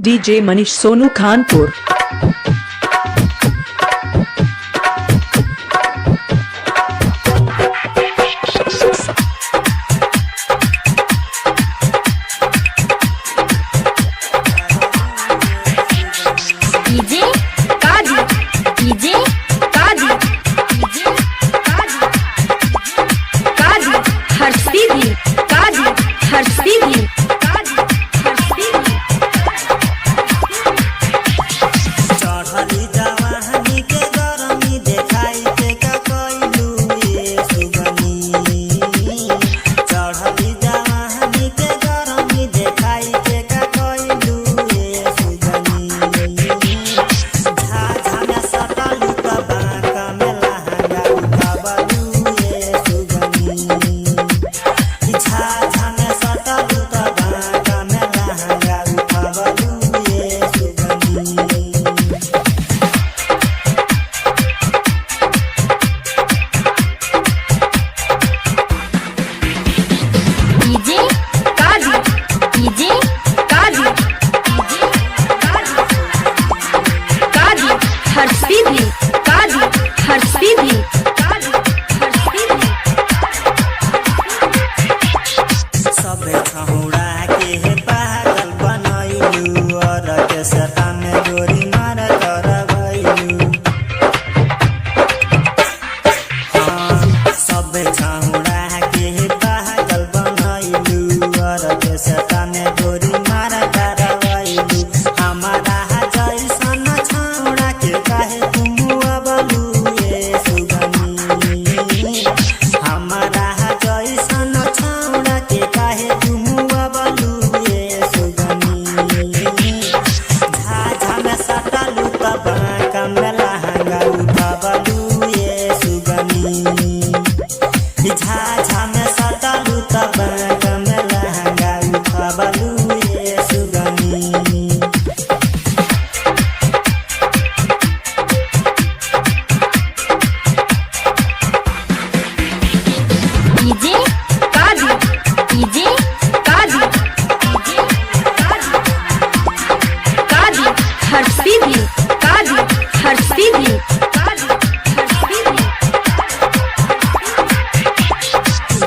DJ Manish Sonu Khanpur. DJ Kazi, DJ Kazi, DJ Kazi, Kazi Harsiddhi, Kazi Harsiddhi, Kazi Harsiddhi. चढ़ली जवानी के गरमी देखाई के का कइलू ए सुगनी। चढ़ली जवानी के गरमी देखाई के का कइलू ए सुगनी। झाझा में सटलू त बांका में लहंगा उठावलू ए सुगनी। झाझा में सटलू त बांका में लहंगा उठावलू ए सुगनी। DJ Kazi, DJ Kazi, DJ Kazi, Kazi Harsiddhi, Kazi Harsiddhi, Kazi Harsiddhi. सबे छहुड़ा के पागल बनैलू और के सता में गोरी मार करबैलू। हाँ, सबे छहुड़ा के पागल बनैलू और के सता में गोरी मार करबैलू। हमारा जैसन छहुड़ा के काहे तुम अबलू ए सुगनी। हमारा जैसन छौड़ा के काहे तुम अबलू ए सुगनी। झाझा में सटलू त बांका में लहंगा उठबलू ए सुगनी। झाझा में सटलू त बांका में लहंगा उठबलू ए सुगनी। DJ Kazi, DJ Kazi, DJ Kazi, Kazi Harsiddhi, Kazi Harsiddhi, Kazi Harsiddhi.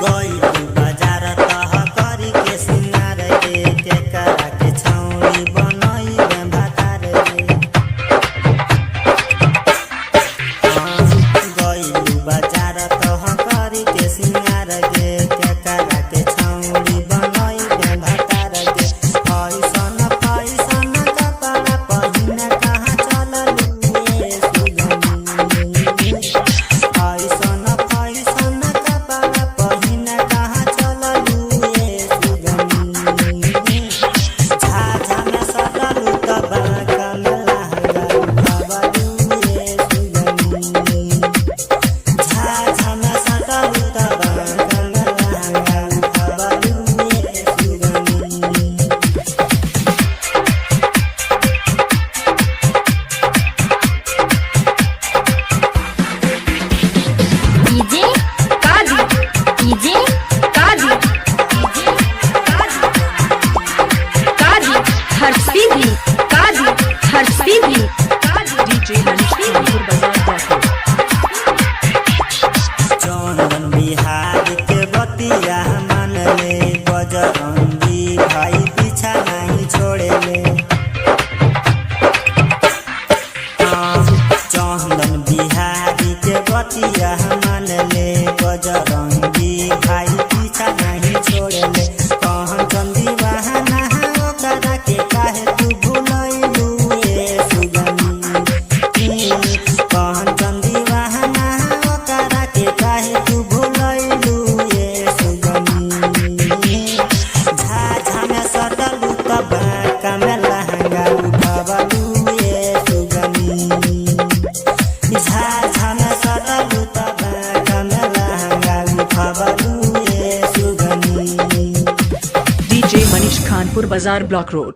गइलू बजार तह करी के सिंगार के केकरा के छौरी बनैबे भातार रे। गइलू बजार तह करी के सिंगार के केकरा के छौरी बनैबे भातार के। फैसन फैसन कपड़ा पहिन कहाँ चललू ए सुगनी। फैसन फैसन कपड़ा पहिन कहाँ चललू ए सुगनी। झाझा में सटलू त बांका में लहंगा उठबलू ए सुगनी। झाझा में सटलू त बांका में लहंगा उठबलू ए सुगनी। DJ Kazi, DJ Kazi, DJ Kazi, Kazi Harsiddhi, Kazi Harsiddhi, Kazi DJ Manish Khanpur Bazar Block. Chandan Bihar के बतिया मानले बजरंगी भाई पीछा नहीं छोड़ेले। हाँ, चंदन बिहारी के बतिया मानले बजरंगी भाई पीछा नहीं छोड़ेले। कहन चंदी बहाना ओकरा के काहे तू भुलैलू ए सुगनी। कहन चंदी बहाना ओकरा के काहे तू भुलैलू ए सुगनी। झाझा में सटलू त बांका में लहंगा उठबलू ए सुगनी। झाझा में सटलू त बांका में लहंगा उठबलू ए सुगनी। DJ Manish Khanpur Bazar Block Road.